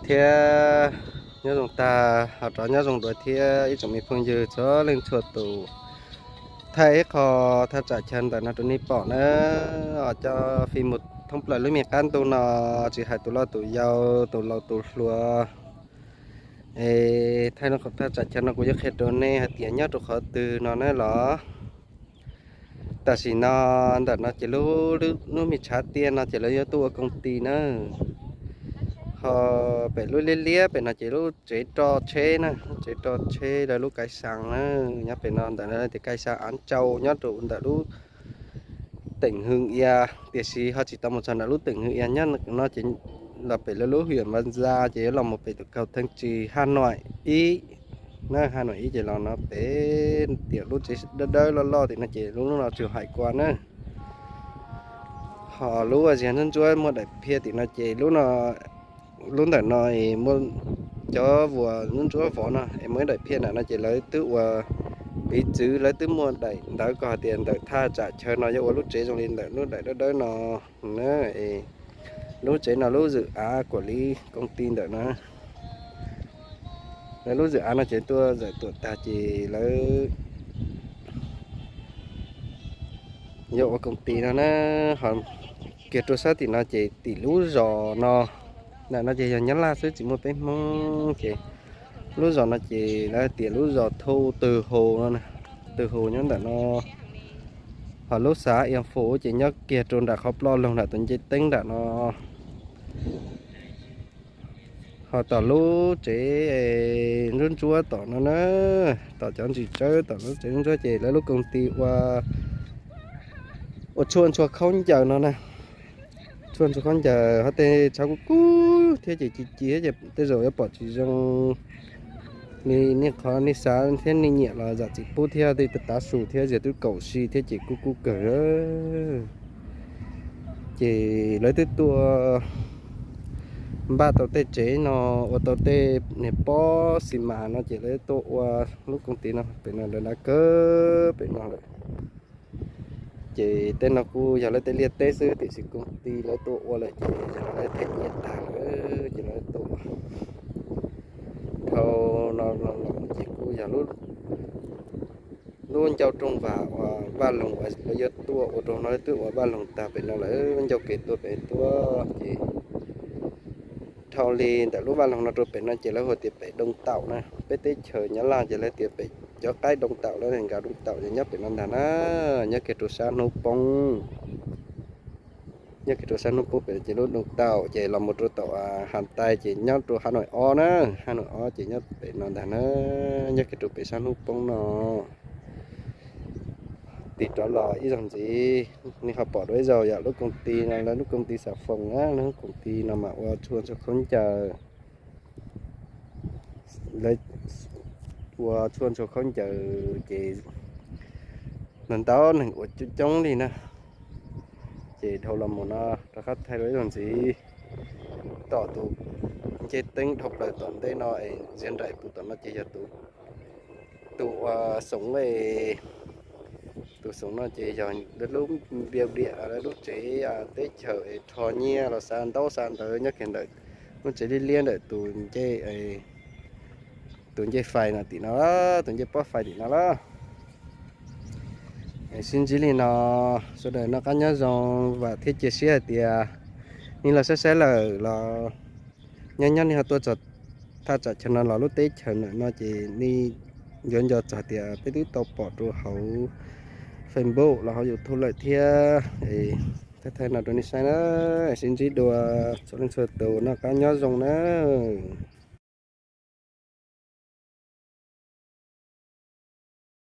Thiab nyob zoo tag, ho rov nyob zoo dua thiab ib tsoom me phooj ywg txhua leej txhua tus. Thaij ib qho thaj tsam chaw ntawm no rau nej pom na, cov fij mus thoob plaws lub me qab ntug no, tsis hais tus loj tus yau, tus laus tus hluas. Es thaij qhov thaj tsam chaw no kuv yuav qhia rau nej hais tias nyob rau qhov twg no na los. Tam sim no ntawm no ces lub, lub me tshav tiaj no ces lawv yuav tuaj ua koom ti na. Ho pem lub liab liab pem no ces lub tsev roj tsheb na, lub tsev roj tsheb lawv lub kais xas na, nyob pem no ntawm no tias kais xas Av Tsau nyob rau ntawm lub teem Hwm Ia, tiam sis ho tsis tau mus txog ntawm lub teem Hwm Ia nyob no ces los pem lawv lub hwm Npab Ntxa ces yuav los mus pem tus kaum theej tsis Haj Noim ib na, Haj Noim ib ces los no pem tias lub tsev dawb dawb loj loj tim no ces lub no tsuas hais kua na. Ho lub ziag ntsuab ntsuab muaj daim phiaj tim no ces lub ntawm no muaj cov vuas ntsuab ntsuab vov no es muaj ib daim phiaj ntawm no ces lawv twb ua piv txwv, lawv twb muaj daim ntawv ko hais tias ntawm thaj tsam chaw no yuav ua lub tsev zoo li ntawm lub daim dawb dawb no na. Lub tsev no lub zwm av kuam li koom ti ntawm no. Lawv lub zwm av no ces tuaj zawm tuam tag ces lawv yuav ua koom ti no na. Ho kiag rau sab tim no ces tim lub zos no, ntawm no ces yog Nyab Laj xwb tsis muaj peb Hmoob ces lub zos no ces lawv tias lub zos Thu Tw Hus no, Tw Hus nyob ntawm no. Ho lub xav Ia Fus ces nyob kiag rau nram qhov ploj loog nram tus ncej teeb nram no. Ho tom lub tsev ntsuab ntsuab tom no na, tom cov ntsis tsawb tom lub tsev ntsuab ces lawv lub koom ti ua, ua tshuaj ntshua khaub ncaws no na. Tshuaj ntshua khaub ncaws ho tej tshav kub kub thiab ces ci ci thiab ces tej zaum yuav pom tsis zoo li nej qhov nej xav thiab nej nyiam los zam txim pub thiab tej tav su thiab ziag twb kaum si thiab ces kub kub kawg. Ces lawv twb tuaj npaj tau tej tsev no, ua tau tej niag pob xi mas no ces lawv tuaj ua lub koom ti no pem no lawv nab kawg pem no lawm. Ces tej no kuj yog lawv tej liaj teb xwb tiam sis koom ti lawv tuaj ua lawm ces yog lawv them nyiaj tag lawm ces lawv tuaj ua. Dhau no los ces kuj yog lub ncauj rooj vag uas vaj loog uas lawv yuav tuaj ua rau no, lawv twb ua vaj loog tag pem no lawm, ncauj kev tuaj pem tuaj ces dhau li ntawm lub vaj loog no rau pem no ces lawv hu tias pem Doo Taum na. Peb teb chaws Nyab Laj ces lawv tias pem cov qaib Doo Taum, lawv nkas Doo Taum ces nyob pem no ntag na, nyob kiag rau sab hnub poob. Nyob kiag rau sab hnub poob pem ces lub Doo Taum ces los mus rau tom Has Tais ces nyob rau Has Nois Ob na, Has Nois Ob ces nyob pem no ntag na, nyob kiag rau pem sab hnub poob no. Tig rov los ib zaug ntxiv, nej ho pom dua ib zaug yog lub koom ti no, lawv lub koom ti xav foos na, lawv lub koom ti no mas ua tshuaj ntshua khaub ncaws. Lawv ua tshuaj ntshua khaub ncaws ces ntau ntau neeg ua coob coob li na. Ces dhau los mus no rov qab thaij dua ib zaug ntxiv, tom tus ncej teeb dhau plaws tom ntej no es ziag nraim tus tom no ces yog tus, tus ua xoov, tus xoov no ces yog lawv lub npias diam, lawv lub tsev teb chaws es rho nyiaj los xa ntaub xa ntawv nyob kiag ntawm lub tsev liab liab ntawm tus ncej, tus ncej fais no tim no, tus ncej pob fais tim no lawm. Sib ntsib li no, sawv daws noj qab nyob zoo, vam thiab cia siab hais tias nej los saib saib lawm los nyob nyob nej ho tuaj txog thaj tsam chaw no los lub teb chaws ntawm no ces nej yuav nco txog tias peb twb tau pom rau hauv Facebook los hauv YouTube lawm thiab. Thaij thaij no rau nej saib na, sib ntsib dua txhua leej txhua tus, noj qab nyob zoo nawb.